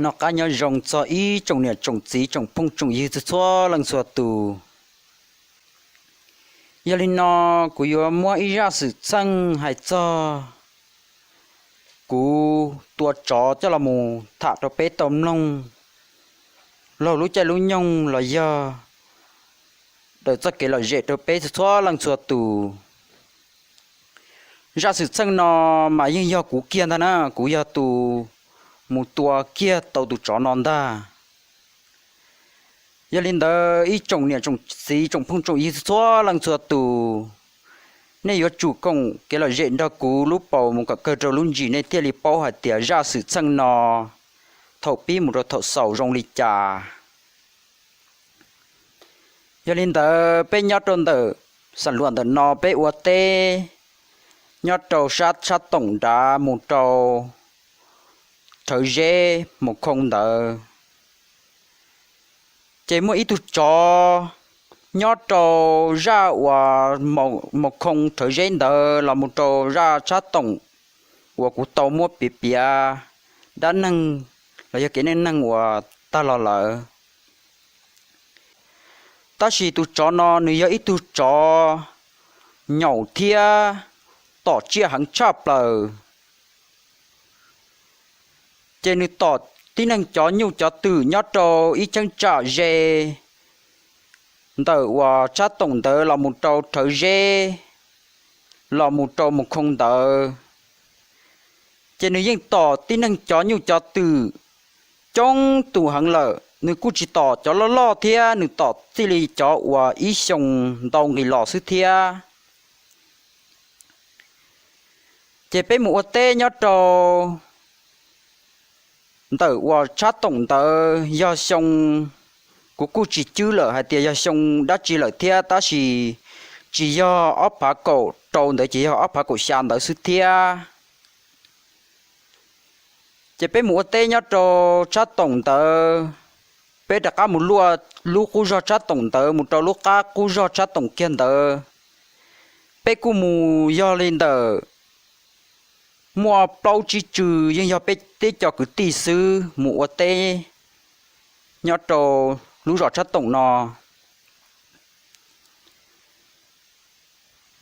Noj qab nyob zoo txog ib tsoom niam tsoom txiv tsoom phooj tsoom ywg txhua txhua leej txhua tus. Yog li no, kuv yuav muab ib zaj xwm txheej hais txog kuv tua tsov coj los mus tham rau peb tau mloog laug lub caij lub nyoog los yog daws txoj kev lom zem rau peb txhua txhua leej txhua tus. Zaj xwm txheej no mas yeej yog kuv kiag ntag na, kuv yog tus mus tua kiag tau tus tsov no ntag. Yog li ntawd ib tsoom niam tsoom txiv tsoom phooj tsoom ywg txhua txhua leej txhua tus, nej yuav tsum koom kev lom zem nrog kuv lub paus mus kom kawg rau lub ntsis nej thiaj li paub hais tias zaj xwm txheej no thaum pib mus rau thaum xaus zoo li cas. Yog li ntawd peb nyob rau ntawm xam luam ntawm no peb ua teb nyob rau sab tshab toom nrad mus rau rhawv zeb mus khoo ntawd, ces muaj ib tug tsov nyob rau zaj uas mus khoo rhawv zeb ntawd los mus rau zaj tshab toom uas kuv tau muab piav piav dab neeg los yog kev neej neeg uas tag los lawm. Tab sis tus tsov no nws yog ib tug tsov nyaum thiab tom tsiaj heev tshaj plaws. Ces nws tom tib neeg cov nyuj cov twm nyob rau ib cheeb tsam ze ntawm uas tshab toom ntawd los mus rau rhawv zeb los mus rau mus khoo ntawd. Ces nws yeej tom tib neeg cov nyuj cov twm coob tus heev lawm, nws kuj tsis tom cov loj loj thiab, nws tom txij li cov uas ib xyoos ntau nqis los xwb thiab. Ces peb mus ua teb nyob rau ntawm uas tshab toom ntawd yog xyoo, kuv kuj tsis cwb lawm hais tias yog xyoo dab tsi lawm thiab, tab sis tsis yog ob phav kaum rau ntawd ces yog ob phav kaum xya ntawd xwb thiab. Ces peb mus ua teb nyob rau tshab toom ntawd, peb rov qab mus luaj lub qub zog tshab toom ntawd mus rau lub qab qub zog tshab toom kiag ntawd. Peb kuj mus yog li ntawm muaj plaub tsib tsw, yeej yog peb tib co kwv tij xwb mus ua teb nyob rau lub zos tshab toom no.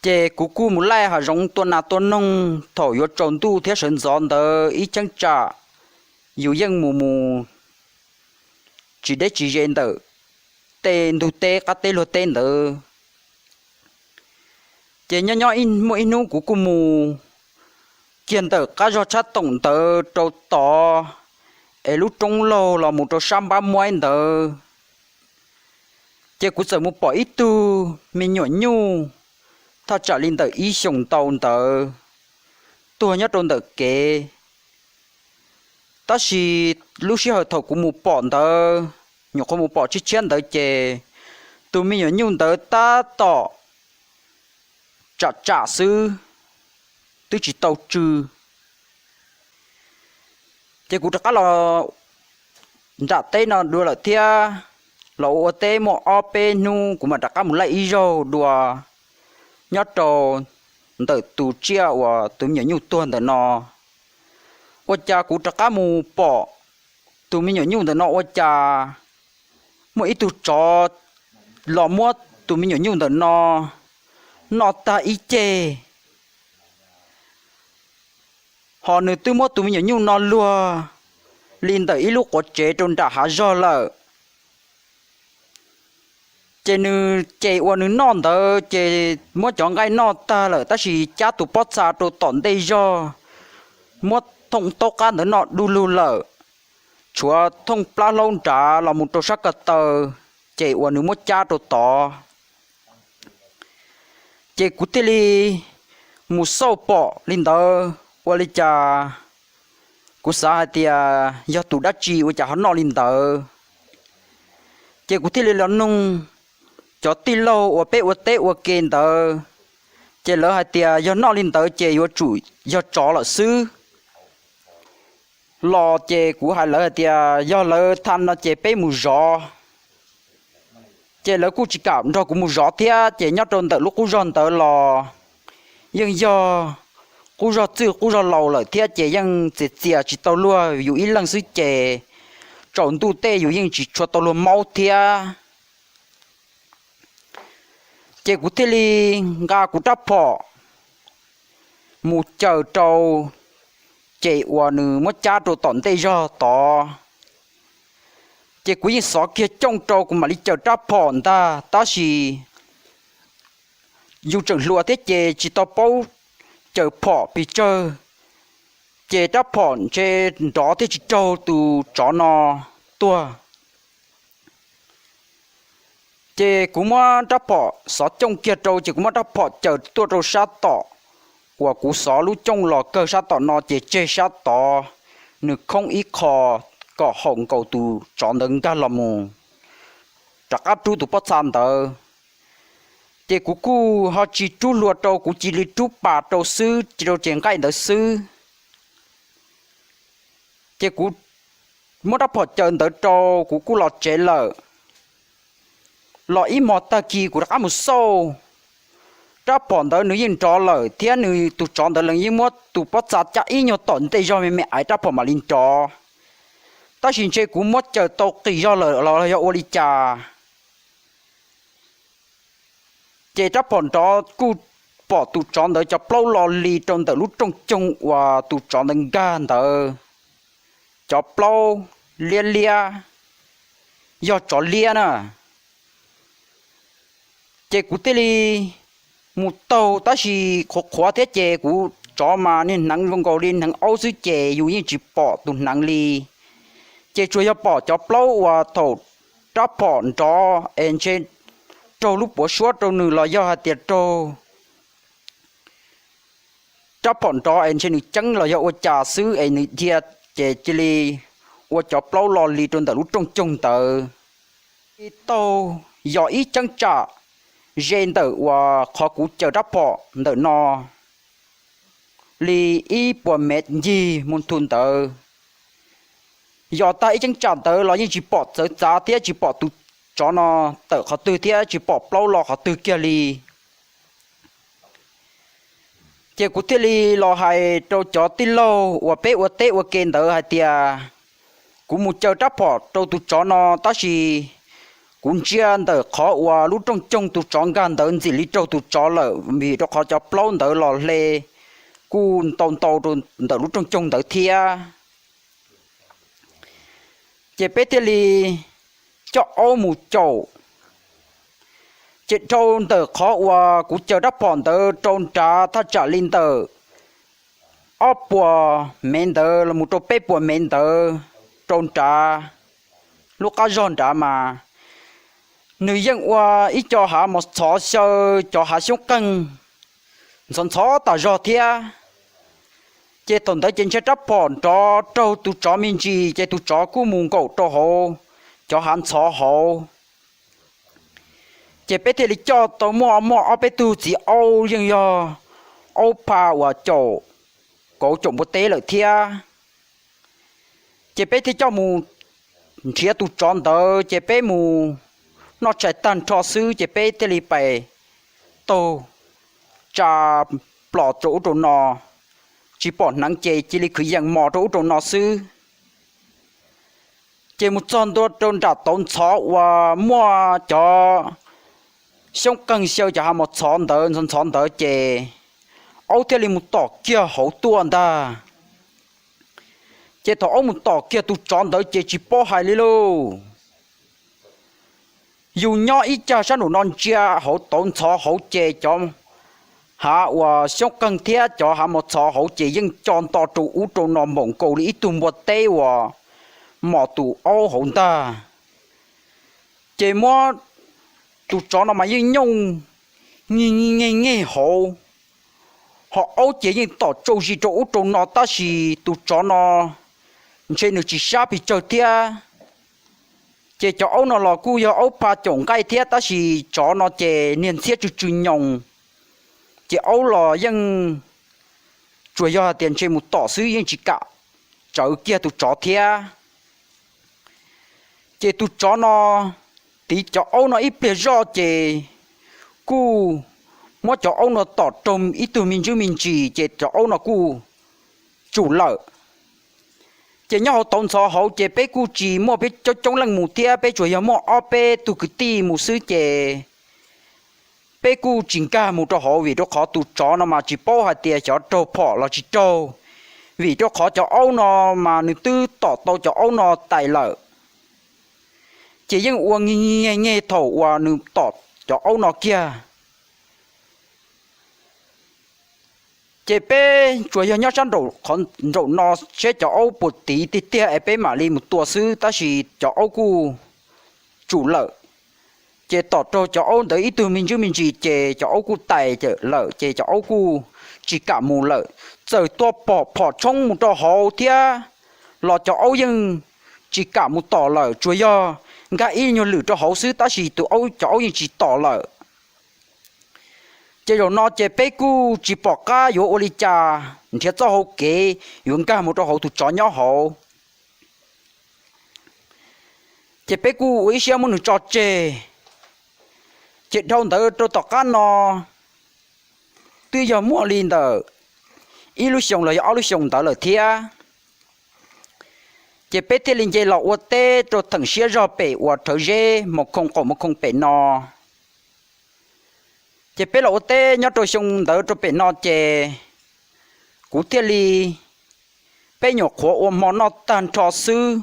Ces kuv kuj mus laij hav zoov tua nas tua noog thaum yuav tsaus ntuj thiab sawv ntxov ntawd ib cheeb tsam yus yeej mus mus tsis deb tsis ze ntawm tej ntug teb qab teb luag teb ntawd. Ces nyob nyob muaj ib hnub kuv kuj mus kiag ntawm qab zog tshab toom ntawd rau tod, es lub roob laug los mus rau sab npab muaib ntawd, ces kuv txawm mus pom ib tug me nyuam nyuj thaj tsam li ntawm ib xyoos ntau ntawd tuag nyob rau ntawm kev. Tab sis lub sij hawm thaum kuv mus pom ntawd, nyuam qhuav mus pom tshiab tshiab ntawd ces tus me nyuam nyuj ntawd tab tom tsam tsam xwb, twb tsis tau tsw. Ces kuv rov qab los nram teb no dua lawm thiab, los ua ua teb muaj ob peb hnub kuv mam rov qab mus laij ib zaug dua nyob rau ntawm tus tsiaj uas tus me nyuam nyuj tuag ntawm no. Ua cas kuv rov qab mus pom tus me nyuam nyuj ntawm no ua cas muaj ib tug tsov los muab tus me nyuam nyuj ntawm no noj tag ib ceg, ho nws twb muab tus me nyuam nyuj no luag li ntawm ib lub quav tsev rau nram hav zog lawm. Ces nws ces uas nws noj ntawd ces muab cov nqaij noj tag lawm tab sis cab tus pob txha rau tom ntej zog, muab thooj taub qab ntawd noj du lug lawm, tshuav thooj plab hlaub nrad los mus rau sab ko taw, ces uas nws muab cab rau tod. Ces kuv thiaj li mus xauj pom li ntawd ua li cas kuv xav hais tias yog tus dab tsi ua cas ho noj li ntawd. Ces kuv thiaj li los nug cov tij laug uas peb ua teb ua ke ntawd, ces lawv hais tias yog noj li ntawd ces yuav tsum yog tsov lawm xwb. Los ces kuv hais lawv hais tias yog lawv tha no ces peb mus zov. Ces lawv kuj tsis kam nrog kuv mus zov thiab, ces nyob rau ntawm lub qub zog ntawd los yeej yog qub zog txwj qub zog laus lawm thiab, ces yeej txias txias tsis tau luag yus ib leeg xwb ces tsaus ntuj tej yus yeej tsis tshua tau luag maub thiab. Ces kuv thiaj li nqa kuv rab phom mus caws rau ces uas nws muab cab rau tom ntej zog tod. Ces kuv yeej xov kiag cooj rau kuv mam li caws rab phom ntag, tab sis yus tseem hluas thiab ces tsis tau paub caws phom pes tsawg, ces rab phom ntshe nrov thiaj tsis raug tus tsov no tuag. Ces kuv muab rab phom xov cooj kiag rau, ces kuv muab rab phom caws tuaj rau sab tom uas kuv xov lub cooj los kawg sab tom no, ces tseg sab tod nws khoob ib qho kom haum nkaus tus tsov ntawd nkag los mus rov qab rub tus pob txha ntawd. Ces kuv kuj ho tsis rub hlua rau, kuv cia li rub pas rau xwb, rau ces nqaij ntawd xwb. Ces kuv muab rab phom caws ntawd rau, kuv kuj los tsev lawm. Los ib hmo tag kis kuv rov qab mus xauj, rab phom ntawd nws yeej nrov lawm thiab nws tus tsov ntawd yeej muab tus pob txha cab ib nyuag tom ntej zog me me, rab phom mam li nrov. Tab sis ntshe kuv muab caws tau qis zog lawm los yog ua li cas, ces rab phom nrov kuj pom tus tsov ntawd cov plaub lo li rau ntawm lub rooj coog uas tus tsov ntawd nkag ntawd. Cov plaub liab liab, yog tsov liab na. Ces kuv thiaj li mus taug, tab sis qhuav qhuav thiab ces kuv tsov mas niag hneev zoo nkaus li hneev aub xwb ces yus yeej tsis pom tus hneev li. Ces tsuas yog pom cov plaub uas thaum rab phom nrov es ntshe raug lub puav suab rau nws los yog hais tias raug rab phom nrov es ntshe nws ceeb los yog ua cas xwb es nws dhia, ces cia li ua cov plaub lo li rau ntawm lub rooj coog ntawd. Taug yog ib cheeb tsam ze ntawm uas qhov kuv caws rab phom ntawm no li ib puas mev ncig mus ntu ntawd. Yog tag ib cheeb tsam ntawd los yeej tsis pom txawv txav thiab tsis pom tus tsov no tawm qhov twg thiab tsis pom plaub lo qhov twg kiag li. Ces kuv thiaj li los hais rau cov tij laug uas peb ua teb ua ke ntawd hais tias kuv mus caws rab phom rau tus tsov no, tab sis kuv ntsia ntawm qhov uas lub rooj coog tus tsov nkag ntawd ntxim li raug tus tsov lawm, vim rau qhov cov plaub ntawd los hle kuj ntau ntau rau ntawm lub rooj coog ntawd thiab. Ces peb thiaj li coj aub mus caum. Ces dhau ntawm qhov uas kuv caws rab phom ntawd rau nrad thaj tsam li ntawm ob puas mev ntawd los mus rau peb puas mev ntawd rau nrad, lub qab zog nrad mas nws yeej ua ib co hav mos txhov xyaw cov hav xyoob qeeg ntxhov ntxhov tas zog thiab. Ces thaum ntawd ces ntshe rab phom nrov raug tus tsov me ntsis ces tus tsov kuj mus nkaum rau hauv cov hav ntxhov hauv. Ces peb thiaj li coj tau muaj muaj ob peb tug txiv aub yeej yog aub pha uas caum kauv caum npua teb lawm thiab. Ces peb thiaj coj mus nrhiav tus tsov ntawd, ces peb mus noj tshais tag nrho xwb ces peb thiaj li pais taug tsa plos rau ub rau no, tsis pom hneev ces cia li khwv yees mos rau ub rau no xwb. Ces mus txog ntua rau nram tauv ntxhov uas muaj cov xyoob qeeg xyaw cov hav mos txhov ntawd ntxhov ntxhov ntawd ces aub thiaj li mus tom kiag hauv tuaj ntag. Ces thaum aub mus tom kiag tus tsov ntawd ces tsis paub hais li lauj. Yus nyob ib cag sab nraum no ntsia hauv tauv ntxhov hauv ces cov hav uas xyoob qeeg thiab cov hav mos txhov hauv ces yeej co nto rau ub rau no npaum nkaus li ib tug npua teb uas mos tus aub hauv ntag. Ces muab tus tsov no mas yeej nyooj nyeg nyeg nyeg hauv, ho aub ces yeej tom tsau zis rau ub rau no tab sis tus tsov no ntshe nws tsis sab pes tsawg thiab. Ces cov aub no los kuj yog aub pha caum nqaij thiab tab sis tsov no ces niag ntxhiab tsw tsw nyoos, ces aub los yeej tsuas yog hais tias ntshe mus tom xwb yeej tsis kam tsawv kiag tus tsov thiab. Ces tus tsov no tiv cov aub no ib pliag zoj ces kuj muab cov aub no tom raug ib tug me ntsis me ntsis ces cov aub no kuj tsum lawm. Ces nyob hauv tauv ntxhov hauv ces peb kuj tsis muaj peb coob coob leej mus thiab, peb tsuas yog muaj ob peb tug kwv tij mus xwb ces peb kuj tsis nkag mus rau hauv vim rau qhov tus tsov no mas tsis paub hais tias xyov raug phom los tsis raug, vim rau qhov cov aub no mas nws twb tom tau cov aub no tais lawm. Ces yeej ua nyeg nyeg thaum uas nws tom cov aub no kiag. Ces peb tsuas yog nyob sab nraum no seb cov aub puas tiv tiag tiag es peb mam li mus tua xwb, tab sis cov aub kuj tsum lawm. Ces tom raug cov aub ntawd ib tug me ntsis me ntsis ces cov aub kuj tais lawm, ces cov aub kuj tsis kam mus lawm. Txawm tua pom phom tshoob mus rau hauv thiab los cov aub yeej tsis kam mus tom lawm, tsuas yog nkag ib nyuag lwm rau hauv xwb, tab sis tus aub, cov aub yeej tsis tom lawm. Ces zaum no ces peb kuj tsis pom qab yuav ua li cas, nrhiav txoj hau kev yuav nkag mus rau hauv tus tsov nyob hauv. Ces peb kuj ua ib siab muab nws tso tseg. Ces dhau ntawd rau tom qab no twb yog muaj li ntawm ib lub xyoo los yog ob lub xyoo ntawd lawm thiab. Ces peb thiaj li nce los ua teb rau theem siab zog pem uas rhawv zeb mos khoo qaum mos khoo pem no. Ces peb los ua teb nyob rau xyoo ntawd rau pem no ces kuv thiaj li, peb nyuam qhuav ua hmo noj tag nrho xwb.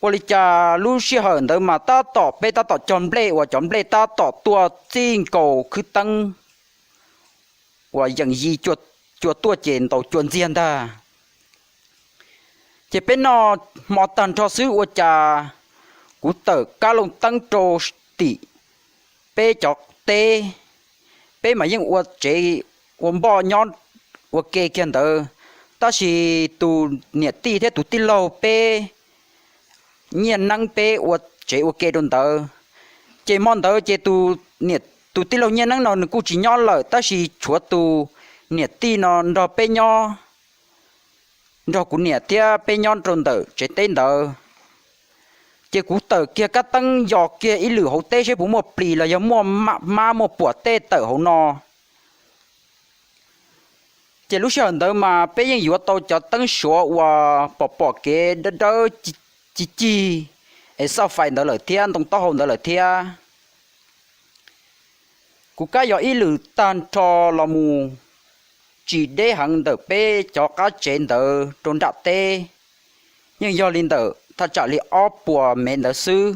Ua li cas lub sij hawm ntawd mas tab tom, peb tab tom cog nplej uas cov nplej tab tom tuaj txij nkaus khwb teeb uas yeem yi cua tuaj ces ntaus cua ntxiag ntag. Ces peb noj hmo tag nrho xwb ua cas kuv tawm kab loo teeb rau tim peb cov teb, peb mas yeej ua tsev ua npoj nyob ua ke kiag ntawd, tab sis tus niam tij thiab tus tij laug peb nyiaj neeb peb ua tsev ua ke rau ntawd. Ces hmo ntawd ces tus tij laug nyiaj neeb no nws kuj tsis nyob lawm, tab sis tshuav tus niam tij no nrog peb nyob, nrog kuv niam thiab peb nyob rau ntawm tsev teb ntawd. Ces kuv tawm kiag kab teeb yos kiag ib lwm hauv teb seb puas muaj plis los yog muaj hmab muaj puam tej tawm hauv no. Ces lub sij hawm ntawd mas peb yeej yuav tau cov teeb suav uas pom pom kev dawb dawb cig cig es xaj fais ntawd lawm thiab ntoo taub hau ntawd lawm thiab. Kuv kab yos ib lwm tag nrho los mus tsis deb heev ntawm peb cov qab tsev ntawd rau nram teb, yeej yog li ntawm thaj tsam li ob puas mev ntawd xwb.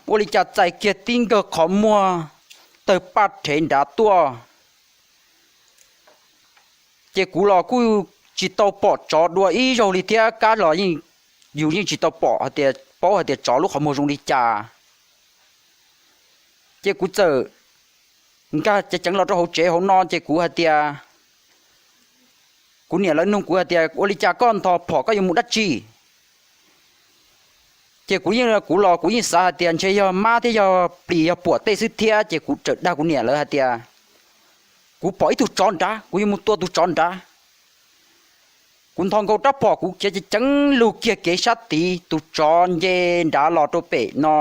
Ua li cas txais kiag tib nkawg qhov muag tawg paj rhev nrad tuaj. Ces kuv los kuj tsis tau pom tsov dua ib zaug li thiab, kab los yus yeej tsis tau pom hais tias, paub hais tias tsov lub qhov muag zoo li cas. Ces kuv txawm nkag ceev ceev los rau hauv tsev hauv no ces kuv hais tias, kuv niam lawv nug kuv hais tias ua li cas koj ntho phom koj yuav mus dab tsi. Ces kuv yeej, kuv los kuv yeej xav hais tias ntshe yog hmab thiab yog plis yog puam tej xwb thiab, ces kuv txawm dag kuv niam lawv hais tias kuv pom ib tug tsov nrad, kuv yuav mus tua tus tsov nrad. Kuv ntho nkaus rab phom kuv khiav ceev ceev lug kiag kev sab tid, tus tsov nce nrad los rau pem no.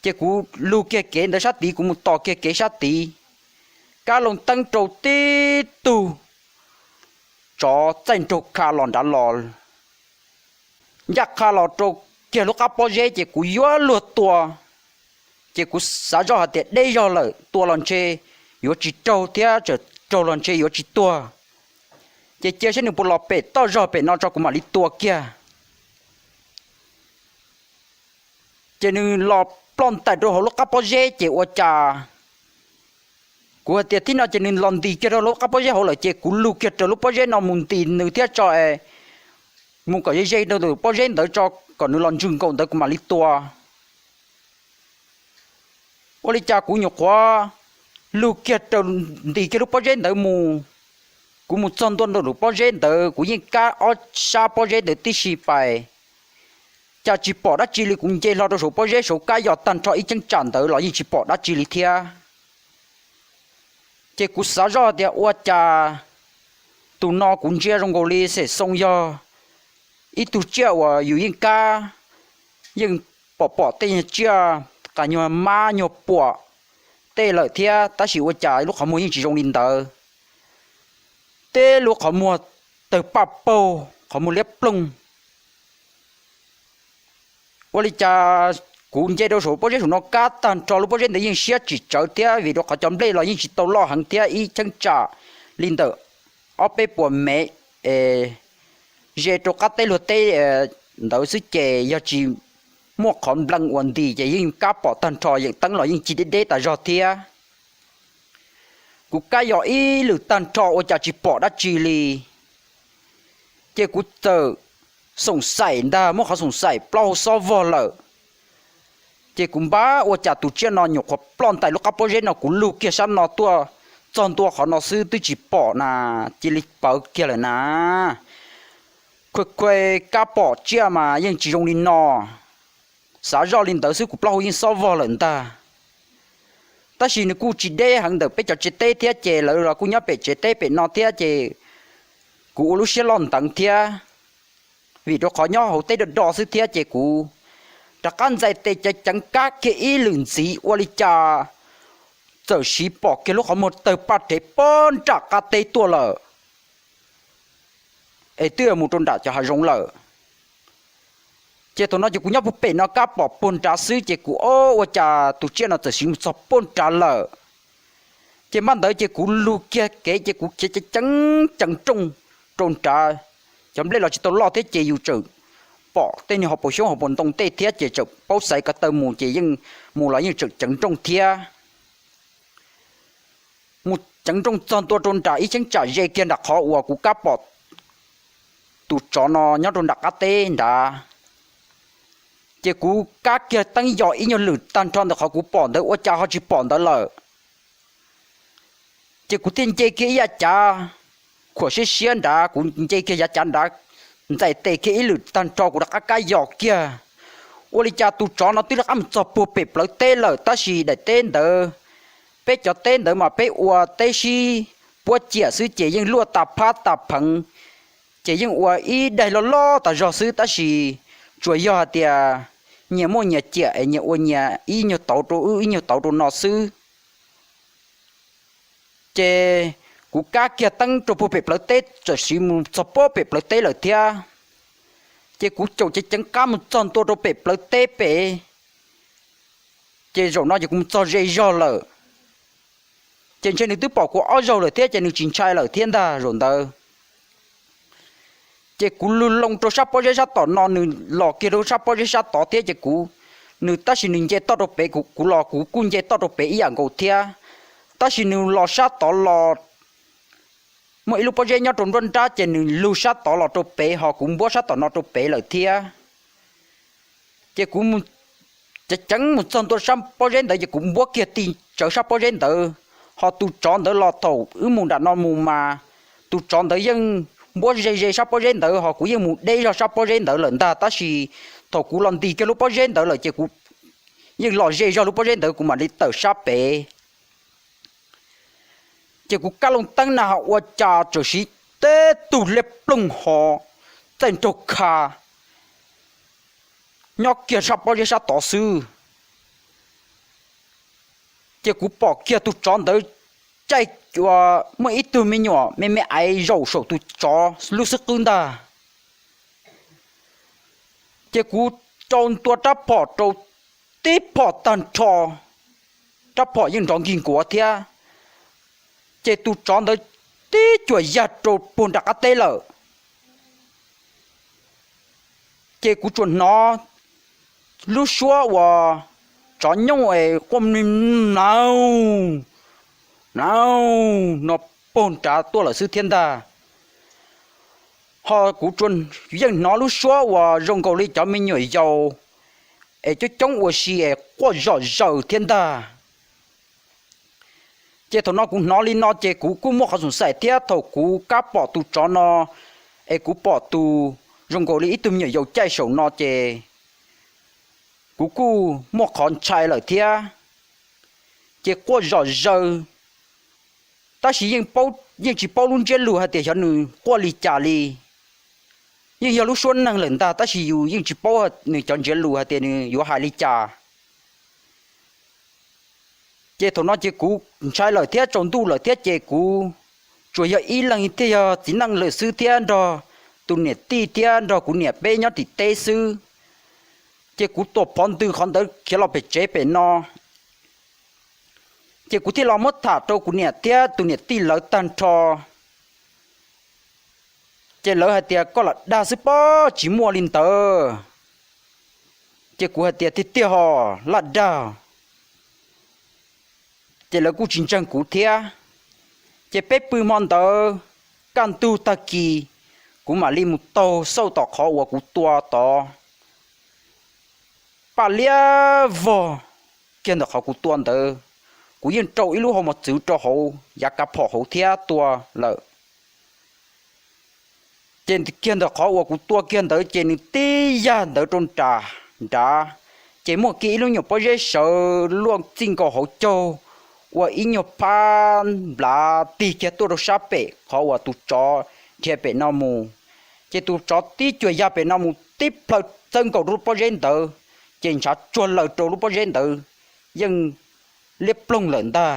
Ces kuv lug kiag kev ntawd sab tid, kuv mus tos kiag kev sab tid, kab loo teeb rau tib tug tsov txaij nraug kha los nrad los, ncaj qha los rau kiag lub qab pob zeb ces kuv yuav luag tua. Ces kuv xav zoj hais tias deb zog lawm, tua los ntshe yuav tsis raug thiab, txawm raug los ntshe yuav tsis tuag. Ces cia seb nws puas los pem toj zog pem no tso kuv mam li tua kiag. Ces nws los ploj ntais rau hauv lub qab pob zeb ces ua cas kuv hais tias thib no ces nws los ntis kiag rau lub qab pob zeb hauv lawm ces kuv lug kiag raws lub pob zeb no mus ntis nws thiab tso es mus kom ze ze rau ntawm pob zeb ntawd tso kom nws los ntswg nkaus ntawd kuv mam li tua. Ua li cas kuv nyuam qhuav lug kiag raws ntis kiag lub pob zeb ntawd mus, kuv mus txog ntua ntawm lub pob zeb ntawd kuv yeej kab ob sab pob zeb ntawd tib si pais, cas tsis pom dab tsi li, kuv nce hlo rau saum pob zeb saum kab yos tag nrho ib cheeb tsam ntawd los yeej tsis pom dab tsi li thiab. Ces kuv xav zoj tias ua cas tus no kuv ntsia zoo nkaus li xem xoo yog ib tug tsiaj uas yus yeej kab, yeej pom pom tej nyuag tsiaj qas nyuag hmab nyuag puam tej lawm thiab, tab sis ua cas lub qhov muag yeej tsis zoo li ntawd. Tej lub qhov muag tawg paj paug qhov muag liab ploog. Ua li cas kuv nce rau saum pob zeb saum no kab tag nrho, lub pob zeb ntawd yeej siab tsis tsawv thiab, vim rau qhov cov nplej los yeej tsis tau loj heev thiab, ib cheeb tsam li ntawm ob peb puas mev es ze rau qab teb luag teb ntawd xwb ces yog tsis muaj qhov nplees ua nti ces yeej kab pom tag nrho, yeem teeb los yeej ci deb deb tas zog thiab. Kuv kab yos ib lwm tag nrho ua cas tsis pom dab tsi li. Ces kuv txawm xoom xaim ntag, muab qhov xoom xaim plaub hau xob vog lawm. Ces kuv npab ua cas tus tsiaj no nyuam qhuav ploj ntais lub qab pob zeb no, kuv lug kiag sab no tuaj txog ntua qhov no xwb twb tsis pom na, cia li pawv kiag lawm na. Khuv khuv kab pom tsiaj mas yeej tsis zoo li no. Xav zoj li ntawd xwb kuv plaub hau yeej xob vog lawm ntag. Tab sis nws kuj tsis deb heev ntawm peb cov tsev teb thiab ces lawv los kuj nyob pem tsev teb pem no thiab ces kuv ua lub siab loj nteev thiab, vim rau qhov nyob hauv teb do do xwb thiab ces kuv rov qab ntxais tes ceev ceev kab kiag ib lwm ntxiv ua li cas txawm siv pom kiag lub qhov muag tawg paj rhev puag nram qab teb tuaj lawm, es twb mus rau nram cov hav zoov lawm. Ces thaum no ces kuv nyob puag pem no kab pom puag nrad xwb ces kuv, o, ua cas tus tsiaj no txawm siv mus txog puag nrad lawm. Ces npaj ntawd ces kuv lug kiag kev ces kuv khiav ceev ceev rooj rau nrad. Cov nplej los tsis tau loj thiab ces yus txawm pom tej niag hauv paus xyoob hauv paus ntoo tej thiab ces txawm paub xaiv ko taw mus ces yeej mus los yeej tseem ceev rooj thiab. Mus ceev rooj txog ntua rau nram ib cheeb tsam ze kiag nram qhov uas kuv kab pom tus tsov no nyob rau nram qab teb nrad. Ces kuv kab kiag teeb yos ib nyuag lwm tag nrho ntawm qhov kuv pom ntawd ua cas ho tsis pom ntawd lawm. Ces kuv thiaj nce kiag ib yav cav khuam siab siab nrad, kuv nce kiag yav cav nrad, ntxais tes kiag ib lwm tag nrho kuv rov qab kab yos kiag. Ua li cas tus tsov no twb rov qab mus txog puag pem plawv teb lawm tab sis daim teb ntawd, peb cov teb ntawd mas peb ua teb sib puab ciam xwb ces yeej luaj tas phab tas pheev, ces yeej ua ib daig loj loj tas zog xwb tab sis tsuas yog hais tias nyias muaj nyias ciam es nyias ua nyias ib nyuag tauv rau wb ib nyuag tauv rau no xwb. Ces kuv kab kiag teeb rau puag pem plawv teb txawm siv mus txog puag pem plawv teb lawm thiab. Ces kuv caum ceev ceev qab mus txog ntua rau pem plawv teb pem, ces zaum no ces kuv mus txog ze zog lawm. Ces ntshe nws twb pom kuv ob zaug lawm thiab ces nws tsis ntshai lawm thiab ntag zaum ntawd. Ces kuv lug loo rau sab pob zeb sab tom no, nws los kiag rau sab pob zeb sab tod thiab ces kuv, nws tab sis nws nce toj rau pem, kuv los kuv kuj nce toj rau pem ib yam nkaus thiab. Tab sis nws los sab tod los, muaj ib lub pob zeb nyob rau nruab nrab ces nws lug sab tod los rau pem ho kuv npuab sab tom no rau pem lawm thiab. Ces kuv ceev ceev mus txog ntua sab pob zeb ntawd ces kuv npuab kiag ti tsawv sab pob zeb ntawd, ho tus tsov ntawd los thaum wb mus nram no mus mas tus tsov ntawd yeej npuab ze ze sab pob zeb ntawd ho kuv yeej mus deb zog sab pob zeb ntawd lawm ntag tab sis thaum kuv los nti kiag lub pob zeb ntawd lawm ces kuv yeej los ze zog lub pob zeb ntawd kuv mam li tawm sab pem. Ces kuv kab loo teeb na ho ua cas txawm siv teb tug liab ploog ho txaij nraug kha nyob kiag sab pob zeb sab tod xwb. Ces kuv pom kiag tus tsov ntawd caij, muaj ib tug me nyuam me me aiv zaum saum tus tsov lub xub qwb ntag. Ces kuv rau ntua rab phom rau tib phom tag nrho, rab phom yeej nrov nkig nkuav thiab. Ces tus tsov ntawd tib cuam yag rau puag nram qab teb lawm. Ces kuv tsuas hnov lub suab uas tsov nyooj es quaj mli mlaug mlaug no puag nrad tuaj lawm xwb thiab ntag. Ho kuv tsuas yeej hnov lub suab uas zoo nkaus li cov me nyuam yaus es coob coob ua si es quaj zom zaws thiab ntag. Ces thaum no kuv hnov li no ces kuv kuj muaj qhov xoom xaim thiab, thaum kuv kab pom tus tsov no es kuv pom tus zoo nkaus li ib tug me nyuam yaus caij saum no ces kuv kuj muaj qhov ntshai lawm thiab. Ces quaj zom zaws, tab sis yeej tsis paub lub ntsiab lus hais tias xyov nws quaj li cas li. Yeej yog lub suab neeg lawm ntag tab sis yus yeej tsis paub nws cov ntsiab lus hais tias nws yuav hais li cas. Ces thaum no ces kuv ntshai lawm thiab tsaus ntuj lawm thiab ces kuv tsuas yog ib leeg thiaj yog txiv neej lawm xwb thiab nrog tus niam tij thiab nrog kuv niam peb nyob tim teb xwb. Ces kuv tuam phov ntws qhov ntawd khiav los pem tsev pem no, ces kuv thiaj los muab tham rau kuv niam thiab tus niam tij lawv tag nrho. Ces lawv hais tias, koj lam dag xwb pob, tsis muaj li ntawd. Ces kuv hais tias, tiag tiag hos laj dag. Ces lawv kuj tsis ntseeg kuv thiab. Ces peb pw hmo ntawd, kaj ntug tag kis, kuv mam li mus taug xauj tom qhov uas kuv tua tod, paj liab vog kiag ntawm qhov kuv tua ntawd. Kuv yeej rau ib lub hau mos txwv rau hauv yav kav phom hauv thiab tua lawm. Ces kiag ntawm qhov uas kuv tua kiag ntawd ces nws tib yag ntawd rau nram nrad, ces muaj kiag ib lub nyuam pob zeb sawv luaj txij nkaus hauv caug ua ib nyuag phab nplav tig kiag tuaj rau sab pem qhov uas tus tsov nrhiav pem no mus. Ces tus tsov tib cuag ya pem no mus tib plhaw txawb nkaus rau lub pob zeb ntawd, ces ntshav tsuag laws rau lub pob zeb ntawd yeej liab ploog lawm ntag.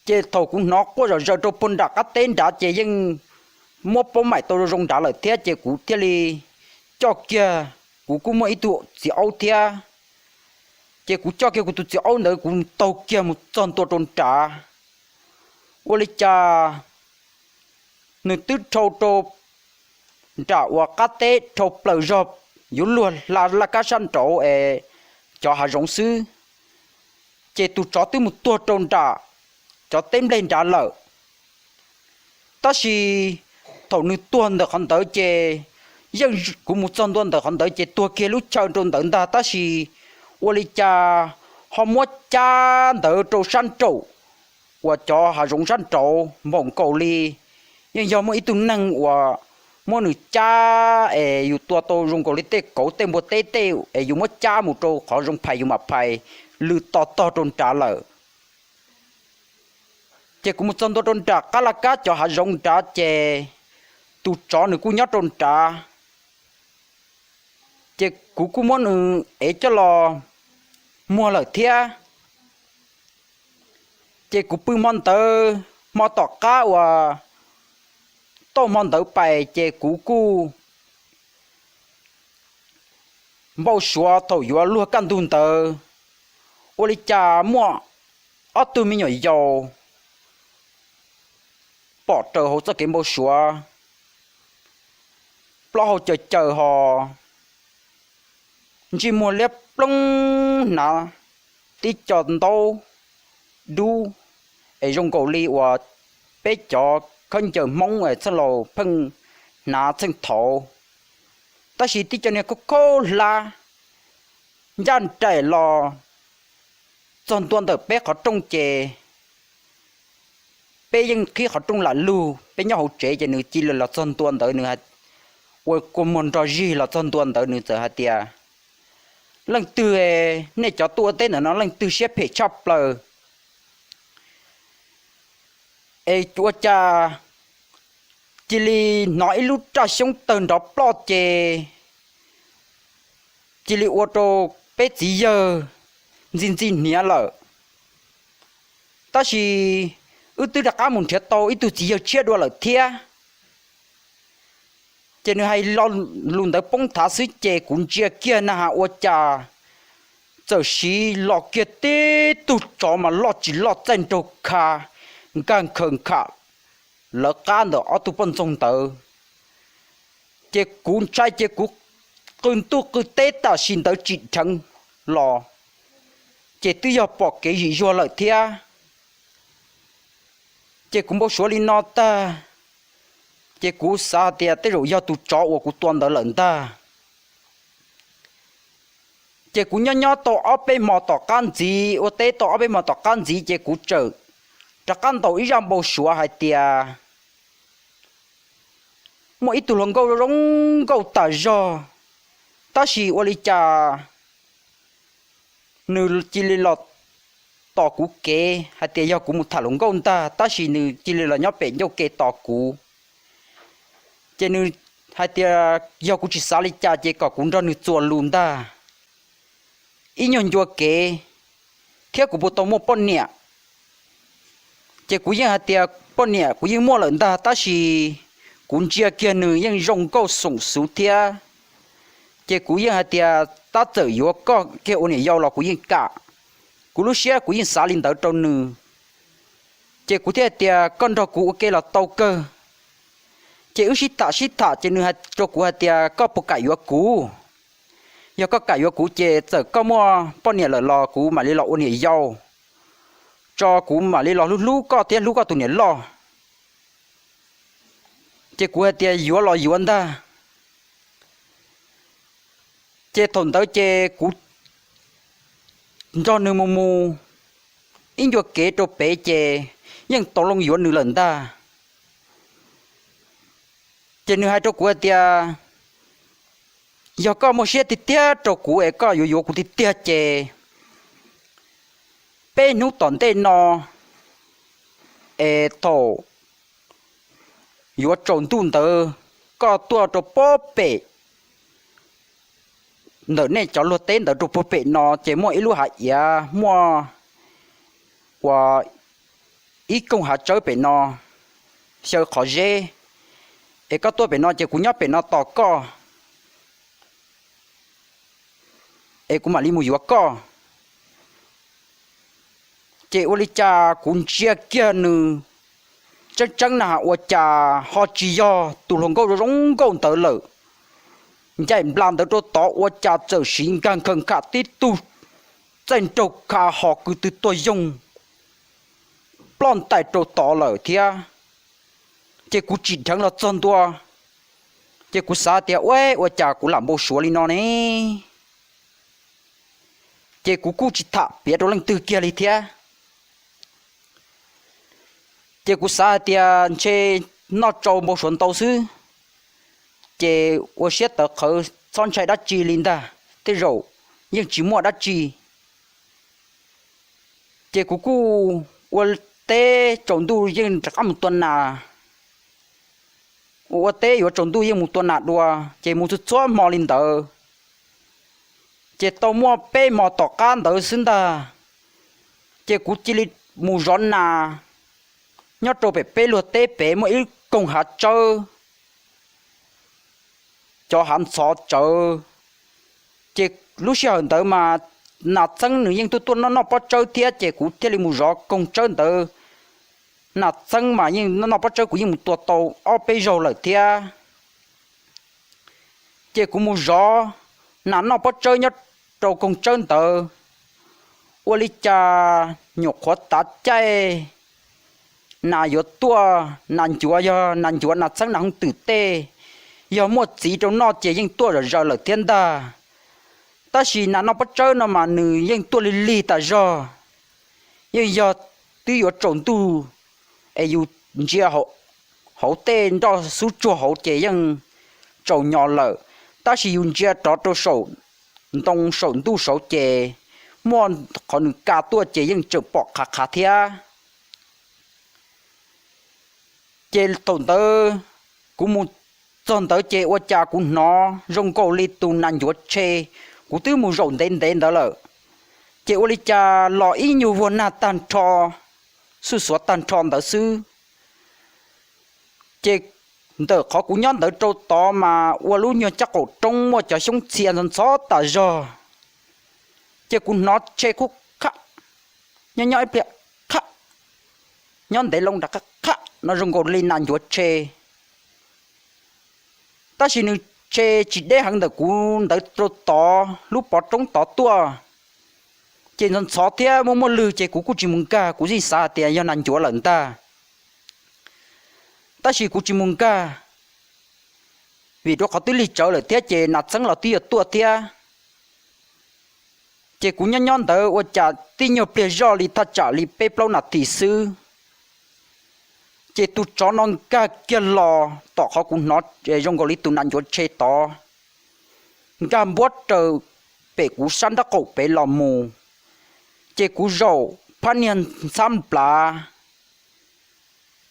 Ces thaum kuv hnov quaj zom zaws rau puag nram qab teb nrad ces yeej muab paub maim tau zoo zoo nrad lawm thiab, ces kuv thiaj li coj kiag, kuv kuj muaj ib tug txiv aub thiab, ces kuv coj kiag kuv tus txiv aub ntawd kuv taug kiag mus txog ntua rau nrad. Ua li cas nws twb dhau rau nram uas qab teb dhau plaws zog yuav luag hla laj kab sab nraud es cov hav zoov xwb, ces tus tsov twb mus tuag rau nram cov teb nplej nrad lawm. Tab sis thaum nws tuag ntawm qhov ntawd ces yeej kuv mus txog ntua ntawm qhov ntawd ces tuag kiag lub chaw rau ntawd ntag, tab sis ua li cas ho muab cab ntawd rau sab nraum uas cov hav zoov sab nraud npaum nkaus li yeej yog muaj ib tug neeg uas muab nws cab es yus tua tau zoo nkaus li tej kauv tej npua teb tej es yus muab cab mus rau qhov zoo phais yus mam phais lw to tog rau nrad lawm. Ces kuv mus txog ntua rau nram qab laj kab cov hav zoov nrad ces tus tsov nws kuj nyob rau nrad, ces kuv kuj muab nws ev coj los muag lawm thiab. Ces kuv pw hmo ntawd, hmo tom qab uas tauj hmo ntawd pais ces kuv kuj npau suav thaum yuav luag kaj ntug ntawd, ua li cas muaj ob tug me nyuam yaus pom raws hauv txoj kev npau suav, plaub hau caws caws hos ntsej muag liab ploog, hnav tib co ntaub dub es zoo nkaus li uas peb cov khaub ncaws Hmoob es txheej laus pheej hnav txheej thaud, tab sis tib co niag khaub khaub hlab ncaj nraim los txog ntua ntawm peb qhov rooj ces peb yeej qhib qhov rooj lam lug, peb nyob hauv tsev ces nws cia li los txog ntua ntawd, nws ua kua muag nrog zig los txog ntua ntawd nws txawm hais tias, leej twg, nej cov tuaj ua teb ntawm no leej twg siab phem tshaj plaws es ua cas cia li hnov ib lub raj xyoob tawg nrov ploj ces cia li ua rau peb txiv yawg ntxi ntxi hniav lawm. Tab sis wb twb rov qab mus nrhiav tau ib tug txiv yawg tshiab dua lawm thiab. Ces nws hais lo lus ntawd poob thav xwb ces kuv ntsia kiag na has ua cas txawm siv los kiag tib tug tsov mas loj tsis loj txaij nraug kha nkag nkhaws nkham lawv qab ntawm ob tug poj ntxoog ntawd. Ces kuv ntshai ces kuv qw ntuj qw teb tam sim ntawd tsim dheev los, ces twb yog pom kev zim zuag lawm thiab. Ces kuv npau suav li no tag, ces kuv xav hais tias tej zaum yog tus tsov uas kuv tua ntawd lawm ntag. Ces kuv nyob nyob tau ob peb hmo tom qab ntxiv, ua teb tau ob peb hmo tom qab ntxiv ces kuv txawm rov qab ntaus ib zaj npau suav hais tias muaj ib tug hluas nkauj zoo nkauj tas zog, tab sis ua li cas nws cia li los tos kuv kev hais tias yog kuv mus tham hluas nkauj ntag, tab sis nws cia li los nyob pem ncauj ke tos kuv. Ces nws hais tias yog kuv tsis xav li cas ces kom kuv nrog nws txuas lus ntag, ib nyuag ncua kev, thiab kuv puas tau muaj poj niam. Ces kuv yeej hais tias poj niam kuv yeej muaj lawm ntag, tab sis kuv ntsia kiag nws yeej zoo nkauj xoom xuv thiab. Ces kuv yeej hais tias tab txawm yuav koj kiag ua niam yau los kuv yeej kam. Kuv lub siab kuv yeej xav li ntawd rau nws. Ces kuv thiaj hais tias koj nrog kuv ua ke los tau kawg. Ces wb sib tham sib tham ces nws hais rau kuv hais tias koj puas kam yuav kuv? Yog koj kam yuav kuv ces txawm koj muaj poj niam lawm los kuv mam li los ua niam yau, tso kuv mam li los hlub hlub koj thiab hlub koj tus niam loj. Ces kuv hais tias yuav los yuav ntag. Ces thaum ntawd ces kuv nrog nws mus mus ib ncua kev rau pem ces yeej tau loo yuav nws lawm ntag. Ces nws hais rau kuv hais tias yog koj muaj siab tiag tiag rau kuv es koj yuav yuav kuv tiag tiag ces peb hnub tom ntej no es thaum yuav tsaus ntuj ntawd koj tuaj rau puag pem ntawm nej cov luag teb ntawd rau puag pem no ces muaj ib lub hav iav muaj uas ib koog hav tsawb pem no xyaw qhov zeb, es koj tuaj pem no ces kuv nyob pem no tos koj es kuv mam li mus yuav koj. Ces ua li cas kuv ntsia kiag nws tseeb tseeb na ua cas ho tsis yog tus hluas nkauj zoo nkauj ntawd lawm. Ncaim nplas ntawd rau tod ua cas txawm siv nkag nkhaws nkham tib tug txaij nraug kha ho kwv tw tuag yoog ploj ntais rau tod lawm thiab. Ces kuv tsim dheev los txog ntua, ces kuv xav tias ua ua cas kuv lam npau suav li no ne. Ces kuv kuj tsis tham piav rau leej twg kiag li thiab. Ces kuv xav hais tias ntshe noj tsau npau suav ntau xwb, ces ua siab tawv qhawv txhob ntshai dab tsi li ntag, tej zaum yeej tsis muaj dab tsi. Ces kuv kuj ua teb tsaus ntuj yeej rov qab mus tua nas, ua ua teb yuav tsaus ntuj yeej mus tua nas dua, ces mus txhua txhua hmo li ntawd. Ces tau muaj peb hmo tom qab ntawd xwb ntag, ces kuv cia li mus zov nas nyob rau pem peb luag teb pem muaj ib koog hav tsawb, cov hav ntxhov tsawv. Ces lub sij hawm ntawd mas nas txheeb nws yeej tuaj tuaj noj noj pob tsawb thiab, ces kuv thiaj li mus zov koog tsawb ntawd. Nas txheeb mas yeej noj noj pob tsawb, kuv yeej mus tua tau ob peb zaug lawm thiab. Ces kuv mus zov nas noj pob tsawb nyob rau koog tsawb ntawd, ua li cas nyuam qhuav tav caij nas yuav tuaj, nas ncuav, yog nas ncuav nas txheeb nas hooj twm tej, yog muaj txiv rau noj ces yeej tuaj zom zaws lawm thiab ntag. Tab sis nas noj pob tsawb no mas nws yeej tuaj lig lig tas zog, yeej yog twb yuav tsaus ntuj es yus ntsia hauv tej nroj xub tsuag hauv ces yeej tsaus nyo lawm, tab sis yus ntsia rov rau saum ntoo saum ntuj saud ces muaj qhov nws ka tuaj ces yeej tseem pom qhav qhav thiab. Ces thaum ntawd kuv mus txog ntawd ces ua cas kuv hnov zoo nkaus li tus nas ncuav tshe, kuv twb mus zaum ntev ntev ntawd lawm, ces ua li cas los ib nyuag vuag nag tag nrho, xuj xuav tag nrho ntawd xwb. Ces ntawm qhov kuv nyob ntawd rau tod mas ua lub nyuag caj qaum roob muaj cov xyoob txhia ntxhov ntxhov tas zog, ces kuv hnov tshe qhuj qhaj, nyob nyob ib pliag qhaj, nyob ntev loo rov qab qhaj no zoo nkaus li nas ncuav tshe. Tab sis nws tshe tsis deb heev ntawm kuv ntawd rau tod lub pov roob tod tuaj, ces ntxhov ntxhov thiab muaj muaj lwg ces kuv kuj tsis mus nkag, kuv yeej xav hais tias yog nas ncuav lawm ntag. Tab sis kuv tsis mus nkag, vim rau qhov twb lig tsawv lawm thiab ces nas txheeb los twb yuav tuaj thiab. Ces kuv nyob nyob ntawd ua cas tib nyuag pliag zoj li thaj tsam li peb plaub nas this xwb, ces tus tsov no nkag kiag los tom qhov kuv hnov zoo nkaus li tus nas ncuav tshe tod, nkag npuab raws pem kuv sab nraub qaum pem los mus, ces kuv zaum phab niag ntxhab nplav,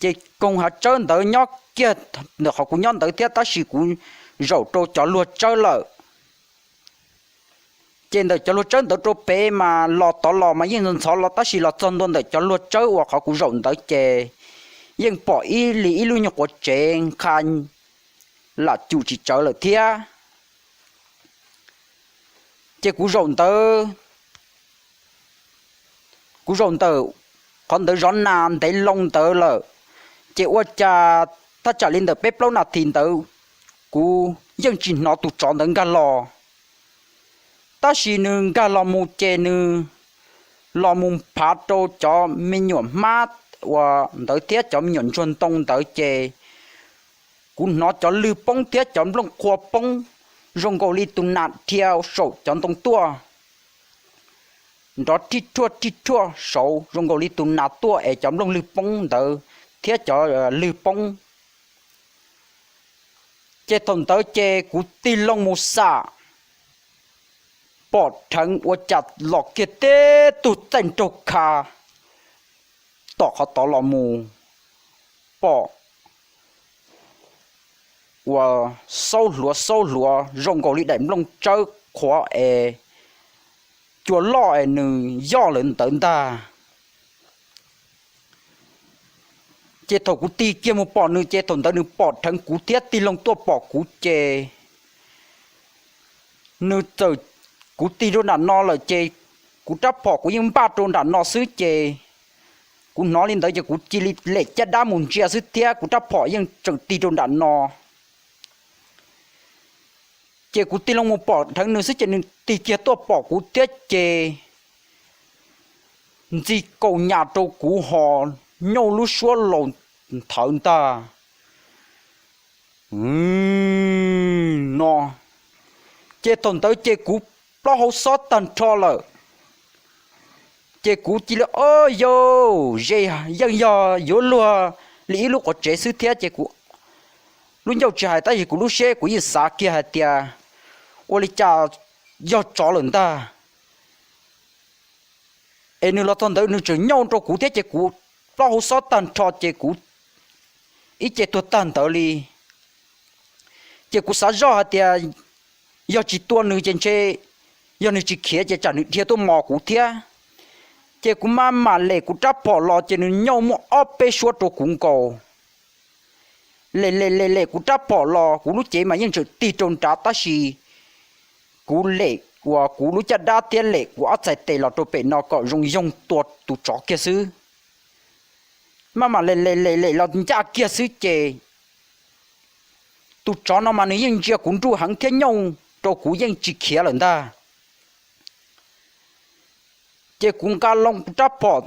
ces koog hav tsawb ntawd nyob kiag ntawm qhov kuv nyob ntawd thiab tab sis kuv zaum rau cov luag tsawb lawm. Ces ntawm cov luag tsawb ntawd rau pem mas los tod los mas yeej ntxhov los, tab sis los txog ntua ntawm cov luag tsawb uas qhov kuv zaum ntawd ces yeej pom ib li ib lub nyuag quav tsev nqa lam cum tsis tsawv lawm thiab. Ces kuv zaum ntawd, kuv zaum ntawm qhov ntawd zov nas ntev loo ntawd lawm, ces ua cas thaj tsam li ntawm peb plaub nas this ntawd kuv yeej tsis hnov tus tsov ntawd nkag los. Tab sis nws nkag los mus ces nws los mus phav rau cov me nyuam hmab uas ntawd thiab cov me nyuam ntsuag ntoo ntawd ces kuv hnov cov lwg poob thiab cov nplooj qhuav poob zoo nkaus li tus nas dhia saum cov ntoo tuaj, nrov rhij rhuaj rhij rhuaj saud zoo nkaus li tus nas tuaj es cov nplooj lwg poob ntawd thiab cov lwg poob. Ces thaum ntawd ces kuv tig loo mus xam, pom dheev ua cas los kiag tib tug txaij nraug kha tom qhov tod los mus, pom uas xaub hluav xaub hluav zoo nkaus li daim nplooj tsawb qhuav es cua loj es nws yoj lawm ntawd ntag. Ces thaum kuv tig kiag mus pom nws ces thaum ntawd nws pom dheev kuv thiab tig loo tuaj pom kuv ces nws txawm, kuv tig rau nram no lawm ces kuv rab phom kuv yeej npaj rau nram no xwb ces kuv hnov li ntawd ces kuv cia li lem caj dab mus ntsia xwb thiab kuv rab phom yeej tseem tig rau nram no. Ces kuv tig loo mus pom dheev nws xwb ces nws tig kiag tuaj pom kuv thiab ces ntxig kaus nyas rau kuv ho nyauj lub suab laus nthawv ntag no. Ces thaum ntawd ces kuv plaub hau xob tag nrho lawm. Ces kuv cia li, o, yau, ze, yeej yog yuav luag li ib lub quav tsev xwb thiab ces kuv lub ncauj tsis hais tab sis kuv lub siab kuv yeej xav kiag hais tias ua li cas yog tsov lawm ntag. Es nws los txog ntawd nws tseem nyauj rau kuv thiab ces kuv plaub hau xob tag nrho ces kuv ib ce tuag tag ntawd li. Ces kuv xav zoj hais tias yog tsis tua nws ces ntshe yog nws tsis khiav ces tsam nws dhia tuaj mos kuv thiab. Ces kuv maj mam lem kuv rab phom los ces nws nyauj muaj ob peb suab rau kuv nkaus. Lem lem lem lem kuv rab phom los kuv lub cev mas yeej tseem tig rau nrad tab sis kuv lem uas kuv lub caj dab thiab lem kuv ob txhais tes los rau pem no kom zoo yoog tua tus tsov kiag xwb. Maj mam lem lem lem lem los ncaj kiag xwb ces tus tsov no mas nws yeej ntsia kuv nruj heev thiab nyauj rau kuv yeej tsis khiav lawm ntag. Ces kuv nqa loo rab phom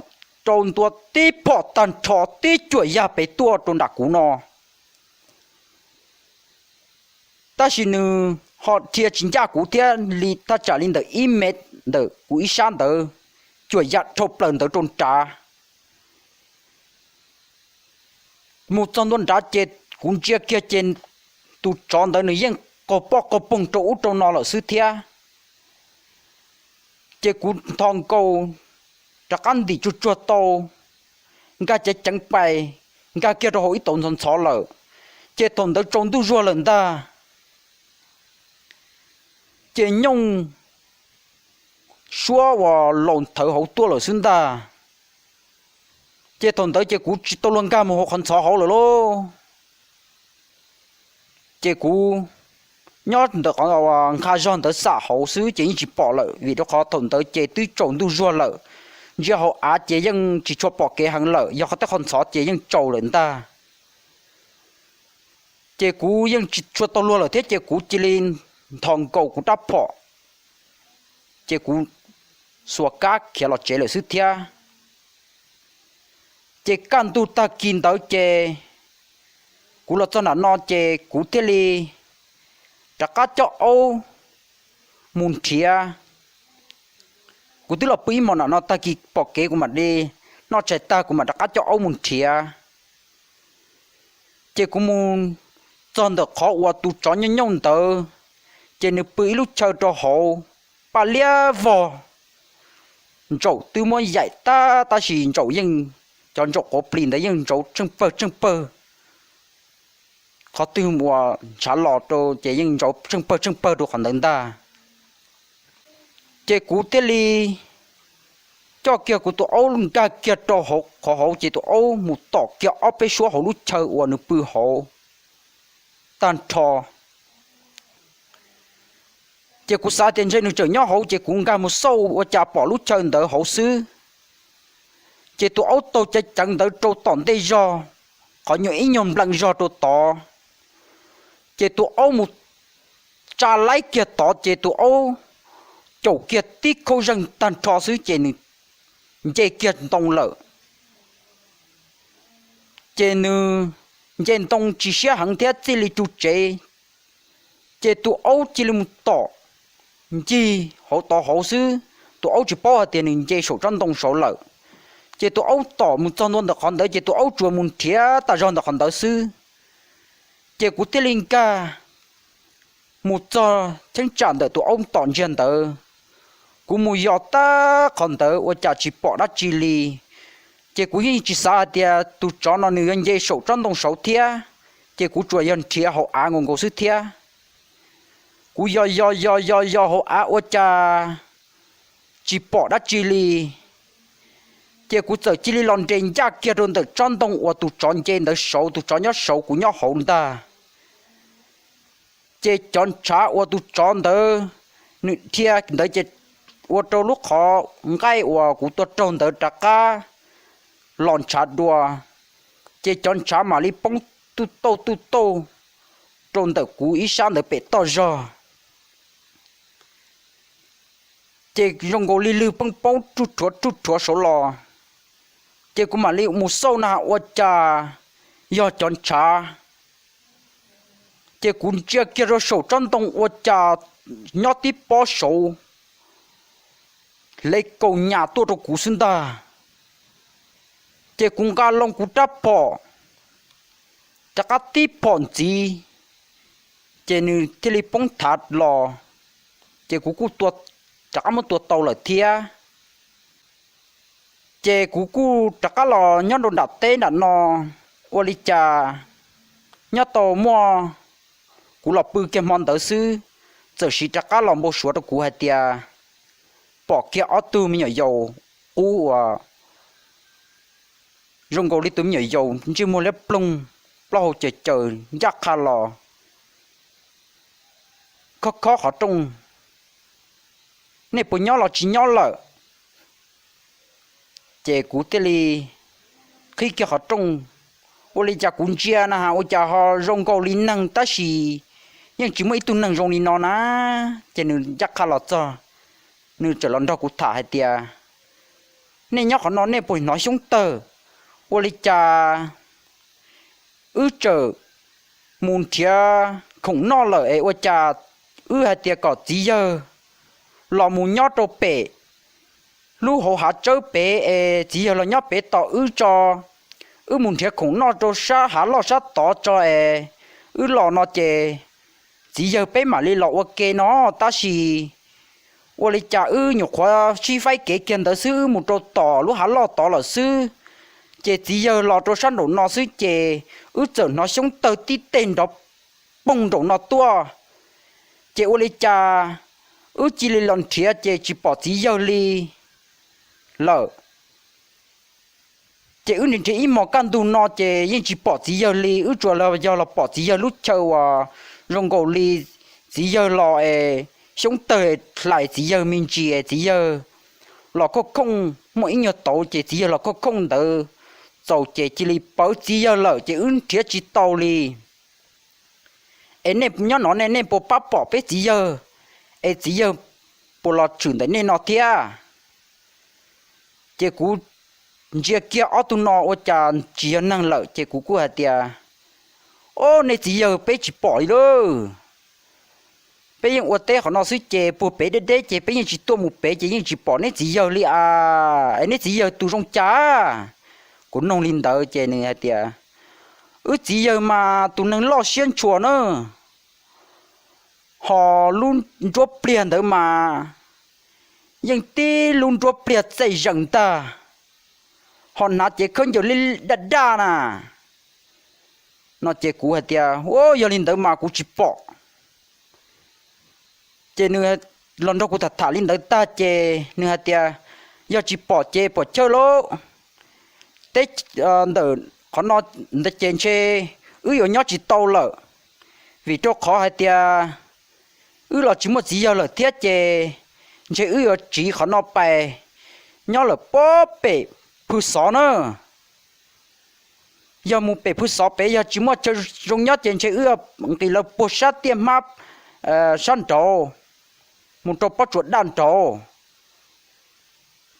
rau ntua tib phom tag nrho tib cuam yag pem tuaj rau nram kuv no. Tab sis nws ho dhia tsis ncaj kuv thiab li thaj tsam li ntawm ib mev ntawm kuv ib sab ntawd, cuam yag dhau plaws ntawd rau nrad. Mus txog ntua nrad ces kuv ntsia kiag ces tus tsov ntawd nws yeej qaug pob qaug poog rau ub rau no lawm xwb thiab. Ces kuv ntho nkaus rov qab ntim tsuag tsuag tau, nkag ceev ceev pais, nkag kiag rau hauv ib tauv ntxhov ntxhov lawm. Ces thaum ntawd tsaus ntuj zuag lawm ntag, ces nyauj suab uas laus nthawv hauv tuaj lawm xwb ntag. Ces thaum ntawd ces kuv tsis tau luag nkag mus hauv qhov ntxhov hauv lawm lauj. Ces kuv nyob ntawm qhov nkha zog ntawd xam hauv xwb ces yeej tsis pom lawm vim rau qhov thaum ntawd ces twb tsaus ntuj zuag lawm. Ntsia hauv av ces yeej tsis tshua pom kev heev lawm, yog qhov tej qhov ntxhov ces yeej tsaus lawm ntag. Ces kuv yeej tsis tshua tau luag lawm thiab ces kuv cia li ntho nkaus kuv rab phom, ces kuv xuas kab khiav los tsev lawm xwb thiab. Ces kaj ntug tag kis ntawd ces kuv los txog nram no ces kuv thiaj li rov qab coj aub mus nrhiav. Kuv twb los pw ib hmos nram no, tag kis pom kev kuv mam li noj tshais tag kuv mam rov qab coj aub mus nrhiav. Ces kuv mus txog ntawm qhov uas tus tsov nyuj nyuj ntawd, ces nws pw ib lub chaw rau hauv paj liab vog. Ntsaum twb muab yaim tag tab sis ntsaum yeej, cov ntsaum quav plis ntawd yeej ntsauv tsheej pawg tsheej pawg. Qhov twg uas ntshav los rau ces yeej ntsauv tsheej pawg tsheej pawg rau qhov ntawd ntag. Ces kuv thiaj li coj kiag kuv tus aub nkag kiag rau hauv qhov hauv, ces tus aub mus tom kiag ob peb suab hauv lub chaw uas nws pw hauv tag nrho. Ces kuv xav tias ntshe nws tseem nyob hauv, ces kuv nkag mus xauj ua cas pom lub chaw ntawd hauv xwb. Ces tus aub taug cov ceev ntawd rau tom ntej zog, qhov nyuag ib nyuag nplees zog rau tod. Ces tus aub mus tsa laib kiag tod, ces tus aub caum kiag tib khaub zeeg tag nrho xwb ces nws nce kiag ntoo lawm. Ces nws nce ntoo tsis siab heev thiab txij li ru tsev, ces tus aub cia li mus tom ncig hauv tod hauv xwb. Tus aub tsis paub hais tias nws nce saum tsob ntoo saud lawm. Ces tus aub tom mus txog ntua ntawm qhov ntawd, ces tus aub tsuas mus nrhiav tas zog ntawm qhov ntawd xwb. Ces kuv thiaj li nkag mus txog cheeb tsam ntawm tus aub tom ntsiag ntawd. Kuv mus yos tag qhov ntawd ua cas tsis pom dab tsi li. Ces kuv yeej tsis xav hais tias tus tsov no nws yuav nce saum tsob ntoo saud thiab, ces kuv tsuas yog nrhiav hauv av nkaus nkaus xwb thiab. Kuv yos yos yos yos yos hauv av ua cas tsis pom dab tsi li. Ces kuv txawm cia li los nres ncaj kiag rau ntawm tsob ntoo uas tus tsov nce ntawd saud, tus tsov nyob saud kuv nyob hauv ntag. Ces cov ntshav uas tus tsov ntawd nws dhia ntawd ces ua rau lub qhov nqaij uas kuv tua raug ntawd rov qab los ntshav dua, ces cov ntshav mam li poob tuj tauj tuj tauj rau ntawm kuv ib sab ntawd pem toj zog. Ces zoo nkaus li lwg poob poob ruj rhuav ruj rhuav saud los, ces kuv mam li mus xauj na ua cas yog cov ntshav. Ces kuv ntsia kiag rau saum tsob ntoo ua cas nyob tib pob saud hle kaus nyas tuaj rau kuv xwb ntag. Ces kuv nqa loo kuv rab phom rov qab tib phom ntxiv, ces nws thiaj li poob thav los, ces kuv kuj rov qab muab tua tau lawm thiab. Ces kuv kuj rov qab los nyob rau nram teb nram no, ua li cas nyob tau muaj kuv los pw kiag hmo ntawd xwb, txawm siv rov qab los npau suav rau kuv hais tias pom kiag ob tug me nyuam yaus qub uas zoo nkaus li tus me nyuam yaus ntsej muag liab ploog, plaub hau caws caws ncaj qha los khob khob qhov rooj, nej puas nyob los tsis nyob lawm? Ces kuv thiaj li qhib kiag qhov rooj, ua li cas kuv ntsia na has ua cas ho zoo nkaus li neeg tab sis yeej tsis muaj ib tug neeg zoo li no na. Ces nws ncaj qha los txog, nws txawm los nrog kuv tham hais tias, nej nyob qhov no nej puas hnov xyoob tawg? Ua li cas wb txawm mus nrhiav khoom noj lawm es ua cas wb hais tias kom txiv yawg los mus nyob rau pem lub hauv hav tsawb pem es txiv yawg los nyob pem tos wb tso, wb mus nrhiav khoom noj rau sab hav loj sab tod tso es wb los no ces txiv yawg peb mam li los ua ke no, tab sis ua li cas wb nyuam qhuav sib faib kev kiag ntawd xwb wb mus rau tom lub hav loj tod lawm xwb, ces txiv yawg los rau sab nraum no xwb ces wb txawm hnov xyoob tawg tib teg nrov poog nraum no tuaj, ces ua li cas wb cia li los nrhiav ces tsis pom txiv yawg li lawm. Ces wb nrhiav nrhiav ib hmos kaj ntug no ces yeej tsis pom txiv yawg li, wb tsuas yog los pom txiv yawg lub chaw uas zoo nkaus li txiv yawg los es xyoob tawg hlais txiv yawg me ntsis es txiv yawg los khooj khooj, muaj ib nyuag tauv ces txiv yawg los khooj khooj ntawd txaus ces cia li pawv txiv yawg lawm ces wb nrhiav tsis tau li. Es nej nyob no ne nej puas pab pom peb txiv yawg, es txiv yawg puas los tshwm ntawm nej no thiab? Ces kuv ntsia kiag ob tug no ua cas tsis yog neeg lawm ces kuv kuj hais tias, o, nej txiv yawg peb tsis pom li lauj. Peb yeej ua teb qhov no xwb ces puag pem deb deb ces peb yeej tsis tuaj mus pem ces yeej tsis pom neb txiv yawg li a. Es neb txiv yawg tus zoo cas? Kuv noog li ntawd ces nws hais tias, wb txiv yawg mas tus neeg loj siab ntshua na, ho lub nruab pliag ntawd mas yeej tib lub nruab pliag txaij zees ntag, ho hnav cev khaub ncaws li daj daj na. No ces kuv hais tias, u, yog li ntawd mas kuv tsis pom. Ces nws los nrog kuv tham tham li ntawd tag ces nws hais tias, yog tsis pom ces pom chaw lauj, teb ntawm qhov no ntawd ces ntshe wb yuav nyob tsis tau lawm, vim rau qhov hais tias wb los tsis muaj txiv yawg lawm thiab ces ntshe wb yuav tsiv qhov no pais nyob lawm puag pem Phwj Xov na. Yog mus pem Phwj Xov pem yog tsis muaj chaw zoo nyob ces ntshe wb nqis lawv puag sab tiaj hmab sab nraud mus rau pob tsuas daj nraud.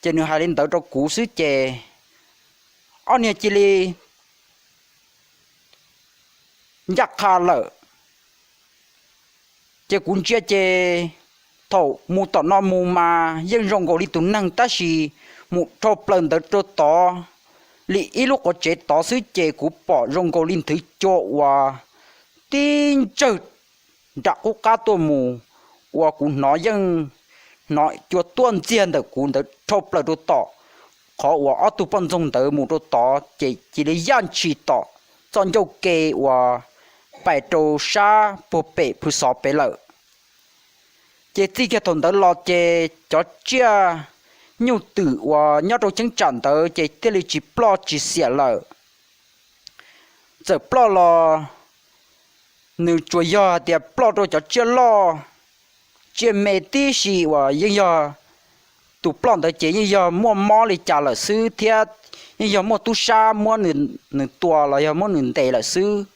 Ces nws hais li ntawd rau kuv xwb ces ob niag cia li ncaj qha lawm. Ces kuv ntsia ces thaum mus tom no mus mas yeej zoo nkaus li tus neeg tab sis mus dhau plaws ntawd rau tod li ib lub quav tsev tod xwb ces kuv pom zoo nkaus li nthwv cua uas tib ntsawg nram qub qab tuaj mus, uas kuv hnov yeej hnov cua tuaj ntxiag ntawm kuv ntawd dhau plaws rau tom qhov uas ob tug poj ntxoog ntawd mus rau tod ces cia li yaj ntshis tom txoj ncauj ke uas pais rau sab puag pem Phwj Xov pem lawm. Ces txij kiag thaum ntawd los ces cov tsiaj nyuj twm uas nyob rau cheeb tsam ntawd ces thiaj li tsis ploj tsis xiam lawm. Txawm ploj los nws tsuas yog hais tias ploj rau cov tsiaj loj tsiaj me tib si uas yeej yog tus ploj ntawd ces yeej yog muaj mob li cas lawm xwb thiab yeej yog muaj tub sab muab nws tua los yog muab nws ntes lawm xwb.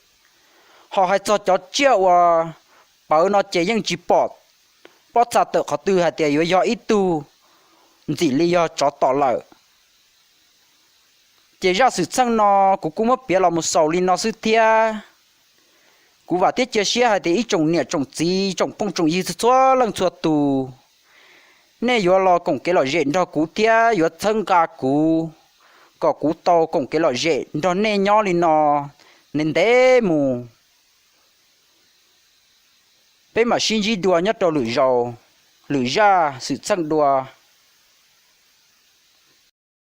Ho hais txog cov tsiaj uas pawv no ces yeej tsis pom pob txha tawm qhov twg hais tias yuav yog ib tug ntxim li yog tsov tom lawm. Ces zaj xwm txheej no kuv kuj muab piav los mus xaus li no xwb thiab. Kuv vam thiab cia siab hais tias ib tsoom niam tsoom txiv tsoom phooj tsoom ywg txhua leej txhua tus, nej yuav los koom kev lom zem nrog kuv thiab yuav txhawb nqa kuv kom kuv tau koom kev lom zem nrog nej nyob li no ntev ntev mus. Peb mam sib ntsib dua nyob rau lwm zaus, lwm zaj xwm txheej dua.